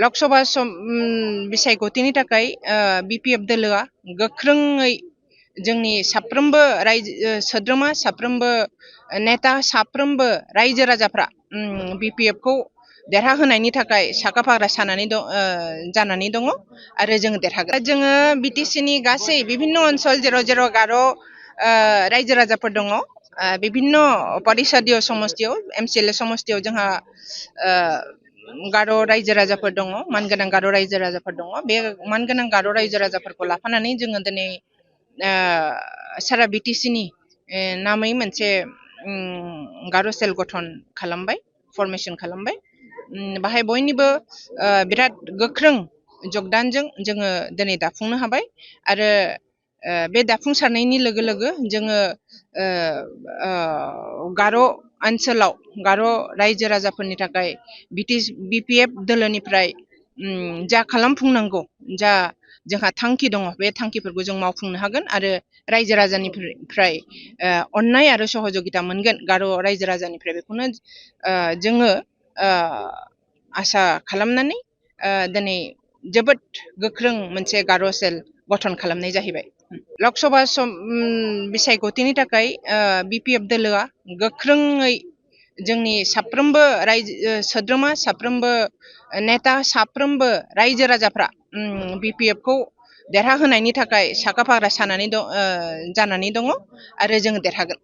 लोकसभा बिसायख'थिनि थाखाय बिपिएफ दोलोआ गोख्रोङै जोंनि साफ्रोमबो सोद्रोमा साफ्रोमबो नेता साफ्रोमबो रायजो राजाफ्रा बिपिएफखौ देरहाहोनायनि थाखाय साखाफारा जानानै दङ आरो जों देरहागोन। जोङो बिटिसिनि गासै बिभिन्न ओनसोल जेराव जेराव गार' रायजो राजाफोर दङ बिभिन्न परिषदीय समस्तियाव एमसिएलए समस्तियाव जोंहा गार' रायजो राजाफोर दङ मानगोनां गार' रायजो राजाफोर दङ। बे मानगोनां गार' रायजो राजाफोरखौ लाफानानै जोङो दिनै सारा बिटिसिनि नामै मोनसे गार' सेल गठन खालामबाय फरमेशन खालामबाय। बाहाय बयनिबो बिराद गोख्रों जगदानजों जोङो दिनै दाफुंनो हाबाय आरो बे दाफुंसारनायनि लोगो लोगो जोङो गार' ओनसोलाव गार' रायजो राजाफोरनि थाखाय बिपिएफ दोलोनिफ्राय जा खालामफुंनांगौ जा जोंहा थांखि दङ बे थांखिफोरखौ जों मावफुंनो हागोन आरो रायजो राजानिफ्राय अननाय आरो सहजुगिता मोनगोन गार' रायजो राजानिफ्राय बेखौनो जोङो आसा खालामनानै दिनै जोबोद गोख्रों मोनसे गार' सेल गठन खालामनाय जाहैबाय। लोकसभा बिसायख'थिनि थाखाय बिपिएफ दोलोआ गोख्रोङै जोंनि साफ्रोमबो सोद्रोमा साफ्रोमबो नेता साफ्रोमबो रायजो राजाफ्रा बिपिएफखौ देरहाहोनायनि थाखाय साखाफारा जानानै दङ आरो जों देरहागोन।